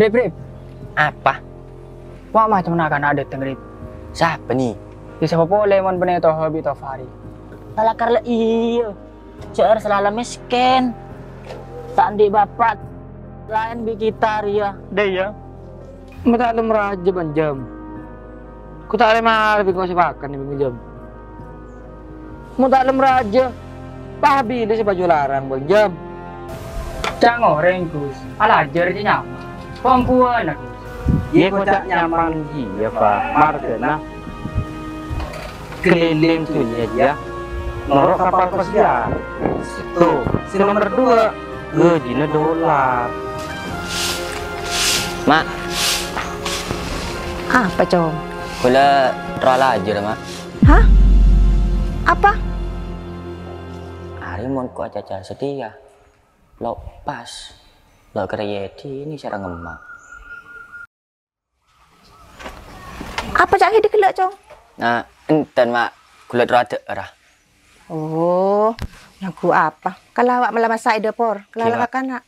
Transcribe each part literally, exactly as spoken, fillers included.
Rip, Rip. Apa? Wa' macemma na'-kana' dâteng, Rip. Sapa, Ni? Yâ, sapa polè mon bânnè Toha bi' Tofari? Alakar la iyâ. Jhâ' la miskin. Ta' andi' bapa' laèn bi' kita rèya. Dâ' iyâ. Ma' ta' lem rajâ, Bân Jâm. Ko ta' lem arep ko sè pakan, Bân Jâm. Mon ta' lem rajâ, pabilâ sè paju larang, Bân Jâm. Ca'na orèng, Gus. Alajâr jâ nyaman. Pongguwâna, Gus. Yâ, ko ta' nyaman iyâ, Pa'. Marghâna keliling dunia jâ. Noro' kapal pesiar. Sèttong. Sè nomer dua, gajina dolar. Ma'. Apa, Cong? Kaulâ terro alajâr, Ma'. Hah? Apa? Arè mon ko' acaca satèya. Lo' pas. Lo' kredit ini sareng emma'. Apa ca'na ghâllu, Cong? Nah, enten, Ma'. Kaulâ terro adhâ'âr. Oh, nyangghu apa? Kala awak mala massa' è dâpor. Kala Gimana? Kakana.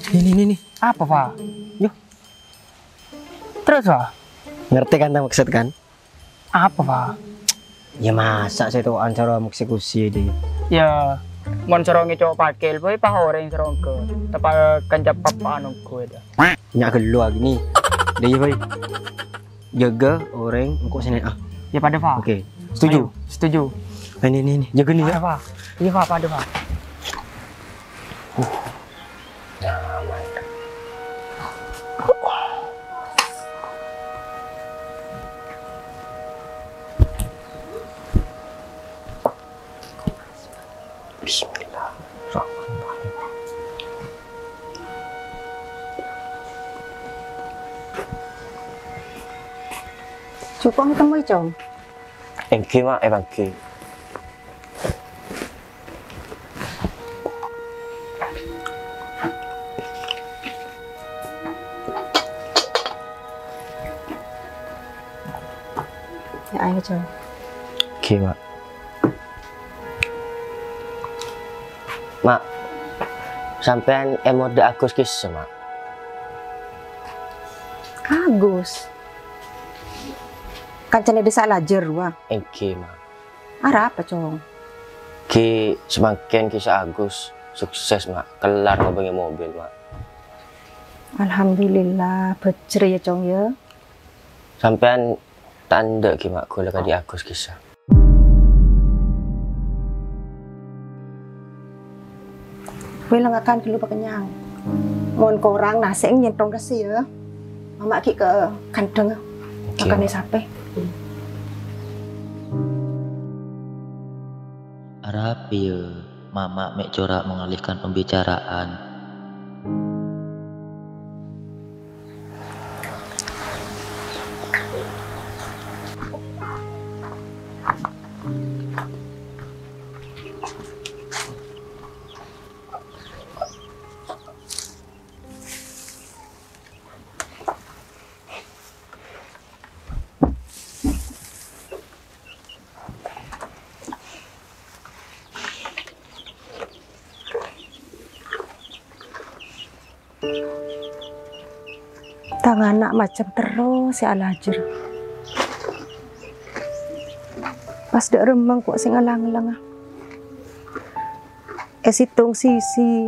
Nih, nih, nih, nih. Apa, Fa? Yuk. Terus, Fa? Ngerti kan ta' maksud kan? Apa, Fa? Ya masa' sè to'an soro meksekusi aja ya. Ya, mon soro ngèco' pakèl, boy, pa orèng soro engko'. Tepa' kanca papa anu gue dah. Nya' ghâllu lagi nih. Deh, ya, boy. Jâgâ orèng engko' sènè', ah. Ya, padâ, Fa. Oke. Setuju? Ayo, setuju. Ini, ini, ini. Jâgâ nih, ya. Padâ, Fa. Iya, Fa, padâ, Fa. Bismillahirrahmanirrahim. Jhuko' ngètemmo, Cong. Èngghi, Ma', èpangghi. Ya, ayo, Cong. Èngghi, Ma'. Ma', sampèyan èmodâ Agus kissa, Ma'? Agus? Kancana dâ' Salajâr, wa? Èngghi, Ma'. Arapa, Cong? Ghi' samangkèn kissa Agus sukses, Ma'. Kellar ngobângè mobil, Ma'. Alhamdulillah, bhâjjhrâ ya, Cong, ya. Sampèyan ta' endâ' ghi, Ma', ghulâ kadhi Agus kissa. Wè, la ngakan ghâllu pakennyang. Mon korang nasè' nyèntong ka sè, ya. Mama' ghi' ka kandhâng, Oke, makanè Ma'. Sapè. Arapa ya, Mama' mè' cora' mengalihkan pembicaraan? Tang ana' macem terro sè alajâr. Pas dâ' remma engko' sè ngèlang-ngèlanga. È sèttong sisi,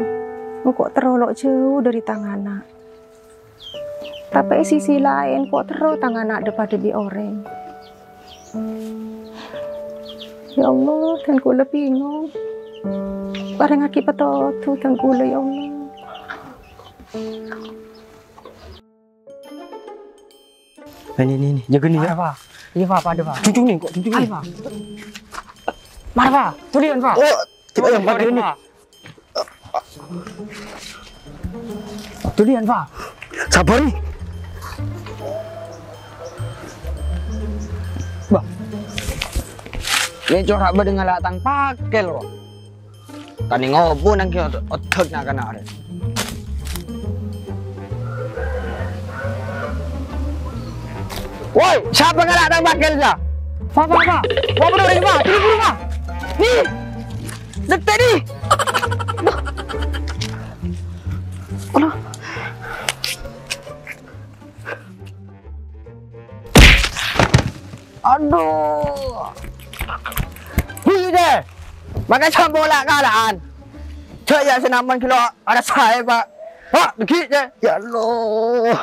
engko' terro lo' jâu dâri tang ana'. Tapè è sisi laèn, engko' terro tang ana' dâ-padâ bi' orèng. Ya Allah, dân kaulâ bingong. Parèngaghi pètodhu dân kaulâ, ya Allah. Ini, ini, ini. Jâgâ nih, ya. Ayo, Pak. Iya, Pak, padâ, Pak. Cucung nih, kok cucung nih? Ayo, Pak. Mara, Pak. Tulian, Pak. Oh, kita yang pakai ini. Pak. Tulian, Pak. Sabar nih. Bah. Ini corak bâdâ ngala' tang pakèl, kok. Kan ngopo nang kèya otot na' kana' arè. Woi, sapa ngala' tang pakèl, sa? Fa, fa, fa. Fa, buru, buru, fa. Buru, buru, fa. Ni. Dek, tadi. Aduh. Aduh. Aduh. Hi, deh. Makan sambal lah kalaan. Cek ya, senaman kilo ada saya, Pak. Pak, begitu, deh. Ya Allah.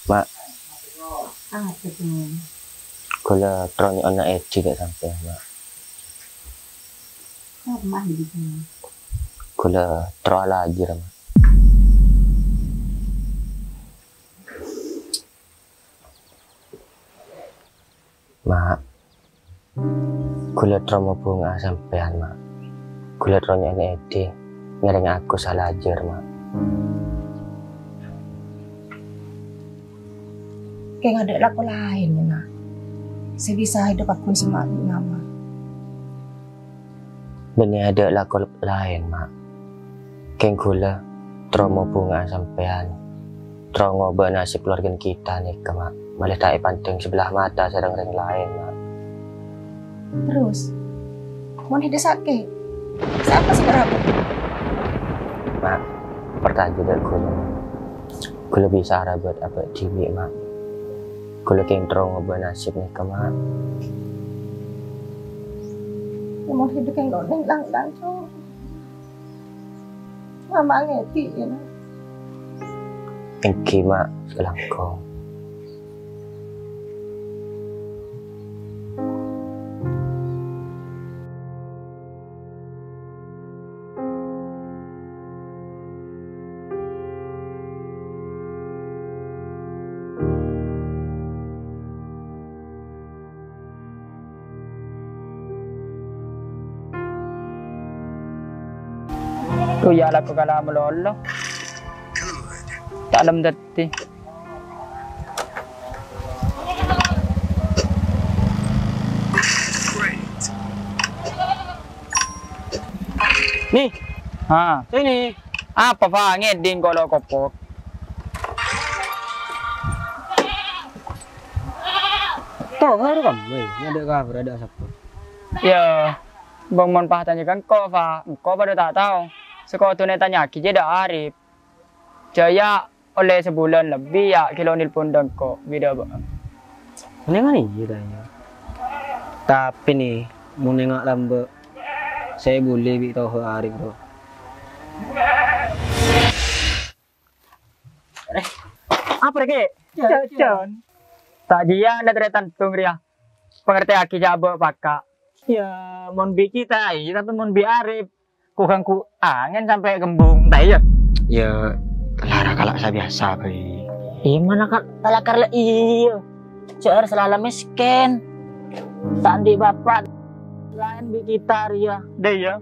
Ma'. Apa tuh? Kaulâ terro nyo'ona èdhi ka sampèyan, Ma'. Apa mah gitu? Kaulâ terro alajâr, Ma'. Ma', kaulâ terro mabhunga'a sampèyan, Ma'. Kaulâ terro nyo'ona èdhi, ngèrèng Agus alajâr, Ma'. Kèng adâ' lako laèn, Na', sè bisa èdhep aghun sè ma' bi' nama. Bânnè adâ' lako laèn, Ma'. Kèng kaulâ terro mabhunga'a sampèyan, terro ngobâ nasib keluarga kita nèka, Ma'. Malè ta' èpandeng sabellâ mata sareng rèng laèn, Ma'. Terros, mon èdhâ sakè', sapa sè arabât? Ma', parcajâ dâ' kaulâ, Ma'. Kaulâ bisa arabât abâ' dhibi', Ma'. Kaulâ kèng terro ngobâ nasib nèka, Ma'. Mon èdhâ kèng onèng lang-lang, Cong. Mama ngèdhi'i, Na'. Èngghi, Ma', sakalangkong. Ko ya' lako kala malolo. Ta' lem dâddhi. Ni. Ha. Sini. Apa, Fa? Ngèdhing kolo kopok. Toh, haru kamu, weh. Adâ' kabhâr, adâ' sapa? Ya, bâng mon pas tanya ka engko', Fa. Engko' padâ ta' tao. Sè kodhu ètanya'aghi jâ' dâ' Arif. Jâ' ya' ollè sabulân lebbi ya' ghi' lo' nelpon dâ' engko', bidhâ bâ'na. Mendingan iyâ, ta' iyâ. Tapè, ni, mon enga' lambâ', sè bulli bi' Toha Arif, bro. Eh, apa, Rek? Jajan. Ta' jiyâ na' tarètan tung rèya. Pangartèyaghi jâ' abâ' paka'. Ya, mon bi' kita, iyâ, tapè mon bi' Arif, ku-, ganggu angèn sampè' kembung, ta' iyâ? Ya, lara kala' sabiyasa bhâi. Iyâ, mana ka-, kala' kar la iyâ. Jâ' arè salala mèskèn. Ta' andi' bapa'. Laèn bi' kita rèya. Dâ' iyâ.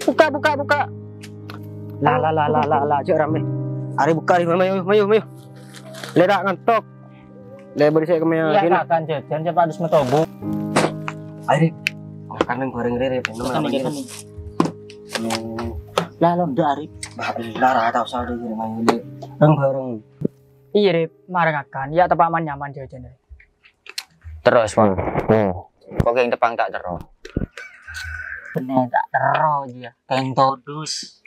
Buka, buka, buka. La, la, la, la, la, la, jâ' ramè. Arè buka, arè, mayu, mayu, mayu. Lè ta' ngantok. Lè bâri' sè kemmèya. Iyâ, kènè. Kakan jâjân, sapa adus metobu. Arè, makan neng bareng rè, rè. Makan neng bareng. Hmm. Lah, lo ndak, Arif. Bah, lah, ra tao sala dulu, mayu, Lè. Neng bareng. Iyâ, Rip, mara ngakan. Ya, teppa' man-nyaman jâjân, Rip. Terros, Pak. Hmm. Kok kèng teppa' ta' terro? Bhender ta' terro, iyâ. Kèng todus.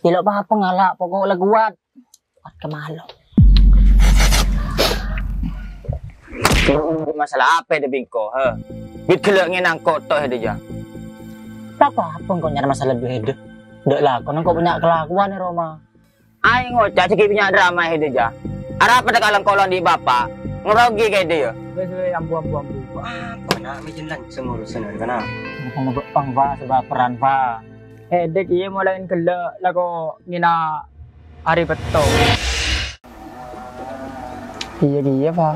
Iyâ, lo' apa-apa ngala', pokok la kowat. Kowat kemalo. Masalah apa dâ' bengko, he? Bit gellâ' ngènang koto' dâ' jâ. Ta' apa-apa engko' nyarè masalah dâ' dâ'. Ndak lakon engko' bânnya' kalakowan è roma. Ayo ngoca' sè ghi' bânnya' drama è dâ' jâ. Arapa ta' kalangkong andi' bapa'? Ngrogi ka è dâ' jâ. Wes, wes, ambu, ambu, ambu. Apa na' mèjèn langsung urusan arè kana'? Bukan ngebek pang, Pa, sebab peran, Pa. Èdhek iyâ molaè ghellâ' lako ngèna arè petto. Iyâ, iyâ, Pa.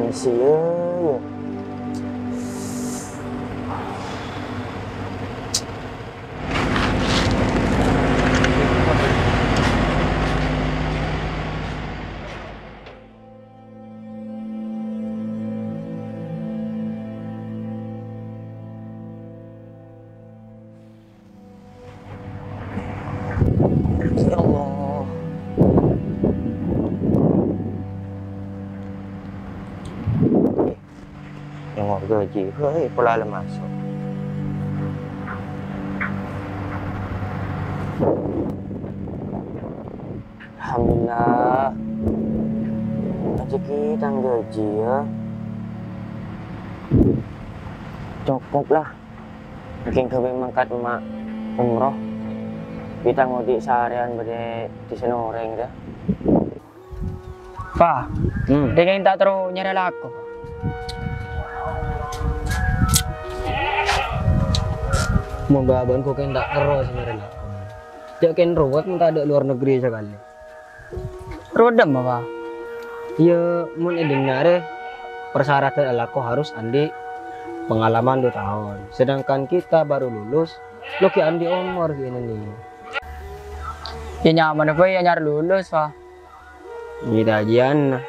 Sia, ya. Ya Allah. Nongol gaji, hei, pola lemas. Alhamdulillah. Rejeki tang gaji, ya. Cokop lah. Kèng ghâbây mangkat emma' umroh. Bi' tang odi' saarèyan bâdâ è dhisana orèng, yâ. Fa, Hmm. dingin ta' terro nyarè lako. Mon bâbâ'ân kok kèng ta' terro sè nyarè lako. Jhâ' kèng ruwet mon ta' dâ' luar negeri sakalè. Rodem apa? Iyâ, mon è dinna' rè, persyaratan alako harus andi' pengalaman dua tahun. Sedangkan kita baru lulus, lo ghi' andi' omor ghi' ènè. Iyâ, nyaman apa iyâ anyar lulus, Fa? Iyâ, ta' jiyâna.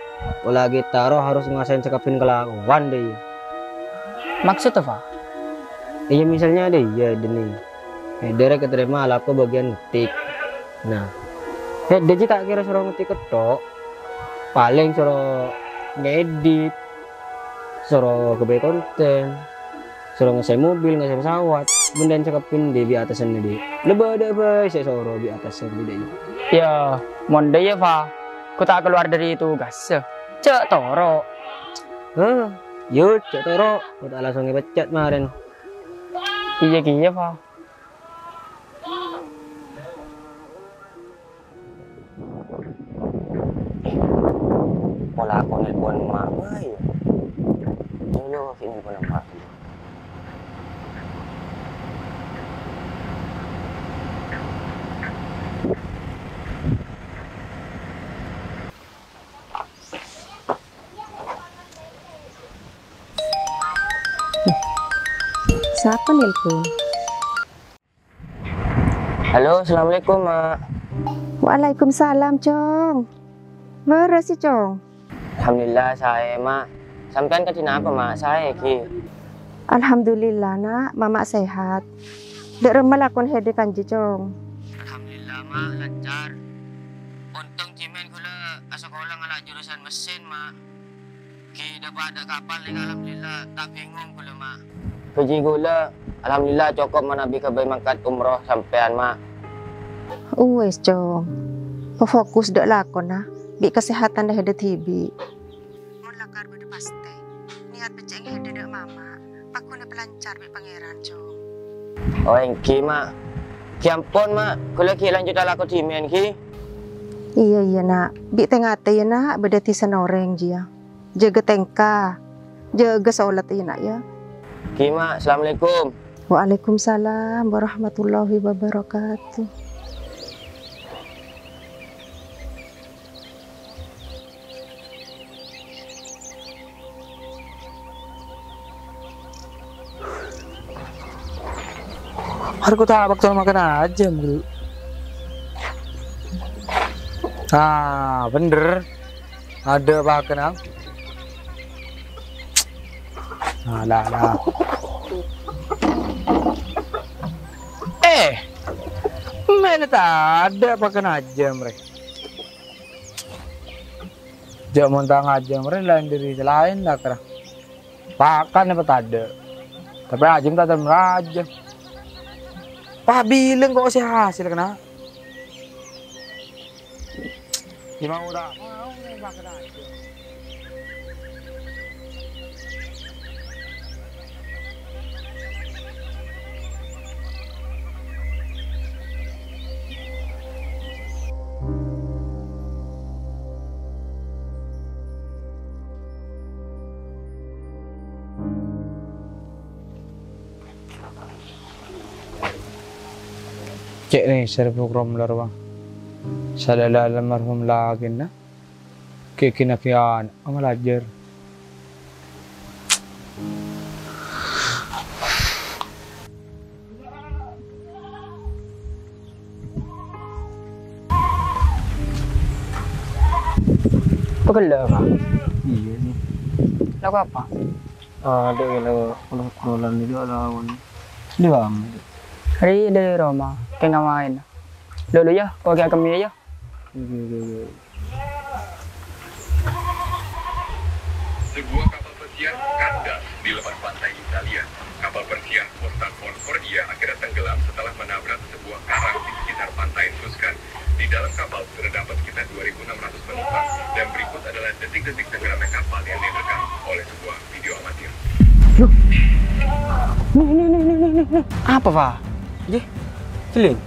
Polana kita ro harus ngasaèn sakabbhiyân kalakowan, dâ' iyâ. Maksud apa? Iyâ, misalnya dâ' iyâ, dâ' iyâ. È dinna' rè ètarèma alako bâgiyân ngetik. Nah, è dinna' jiyâ ta' kèra soro ngetik kettok, palèng soro ngedit, soro ghâbây konten, soro ngasaè mobil, ngasaè pesawat, bân dâ' sakabbhiyân dâ' bi' atasanna dâ' iyâ. La bâdâ bhâi sè soro bi' atasan dâ' iyâ. Iyâ, mon dâ' iyâ, Fa, ko ta' kalowar dâri tugas. Jhâ' toro'. Hah? Yâ, jhâ' toro'. Ko ta' langsung èpecat marèn. Iyâ kèya, Fa. Pola ko nelpon emma' bhâi, yâ. Dulu ghi' nelpon emma'. Sapa nelpon? Halo, assalamualaikum, Ma'. Waalaikumsalam, Cong. Bârâs, Cong? Alhamdulillah, saè, Ma'. Sampèyan kadhi napa, Ma'? Saè, ghi? Alhamdulillah, Na', Mama' sehat. Dâ' remma lakon hèdâ kanjâ, Cong? Alhamdulillah, Ma', lancar. Ontong dhimèn kaulâ asakola ngala' jurusan mesin, Ma'. Ghi' dâpa' dâ' kapal nèka, alhamdulillah, ta' bingung kaulâ, Ma'. Gaji kaulâ, alhamdulillah, cokop manabi ghâbây mangkat umroh sampèyan, Ma'. Uwis, Cong. Pafokus dâ' lakona, bi' kasehatanna hèdâ dhibi'. Mon lakar bâdâ pastè, niyat beccèng hèdâ dâ' Mama', pagghun èpalancar bi' Pangèran, Cong. Oh, èngghi, Ma'. Ghi ampon, Ma'. Kaulâ ghi' lanjut alako dhimèn, ghi. Iyâ, iyâ, Na'. Bi' tè-ngatè, yâ, Na', bâdâ dhisana orèng, jiyâ. Jâgâ tèngka, jâgâ solat, yâ, Na', yâ. Ghi, Ma'. Assalamualaikum. Waalaikumsalam warahmatullahi wabarakatuh. Har ko ta' bâkto makan ajâm, Bro. Ah, bhender. Adâ' pakan, Ang. Alah, alah. Eh, mènè tadâ' pakan ajâm, rè. Jâ' mon ta' ngajâm rè laèn dâri sè laèn, la kèra. Pakan apa tadâ'? Tapè ajâm ta' terro ajâm. Pabilâng ko' sè hasil kèna. Ghi mau ta' mau pakan ajâm. Cè' nèser bukrom la rowa. Sadhâjâ almarhum lakèna. Ghi-ghina ghi ana' ngalajâr. Pegel, Pak? Iyâ, sih. Lo apa? Ah, dek, lo, lo, lo, lo, lo, lo, lo, lo. Di mana? Hari dari rumah, tengah main. Lo, lo, ya, kau kayak kami ya. Oke, oke, oke. Sebuah kapal pesiar kandas di lepas pantai Italia. Kapal pesiar Costa Concordia akhirnya tenggelam setelah menabrak sebuah karang di sekitar pantai Tuscan. Di dalam kapal terdapat sekitar dua ribu enam ratus penumpang, dan berikut adalah detik-detik tenggelamnya kapal yang direkam oleh sebuah video amatir. Loh. Nih, nih, nih, nih, nih, nih, nih. Apa, Pak? Jih, celing.